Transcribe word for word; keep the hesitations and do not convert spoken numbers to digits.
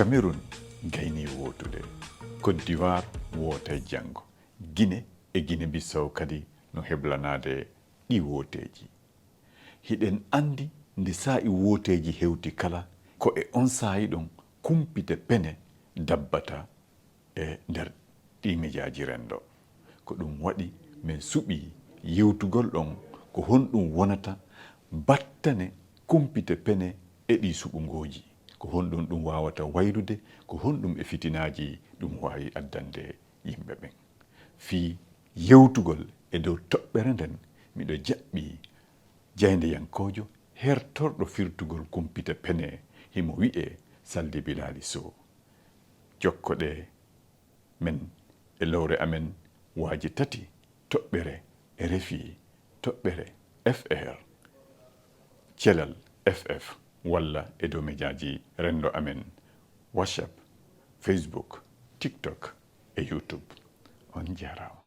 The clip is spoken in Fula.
Cameroun gaynii wootude. Côte d'Ivoire wootay janngo. Guinée e Guinée Bissau kadi no heblanaade ɗii wooteeji. Hiɗen anndi nde saa'i wooteeji hewti kala, ko e on saa'i ɗon kumpite pene dabbata e nder ɗii mejaaji renndo. Ko ɗum waɗi men suɓii yewtugol ɗon ko honɗum wonata battane kumpite pene e ɗii suɓungooji. Ko honɗum ɗum waawata waylude, ko honɗum e fitinaaji ɗum waawi addande yimɓe ɓen. Fii yewtugol e dow toɓɓere nden, miɗo jaɓɓii jaayndeyankoojo hertorɗo firtugol kumpite pene, himo wi'ee Saldi Bilali Sow. Jokkoɗee men e lowre amen waaji tati, toɓɓere RFI, toɓɓere FR, celal FF, walla e dow mejaaji renndo amen, WhatsApp, Facebook, TikTok e YouTube. On jaaraama.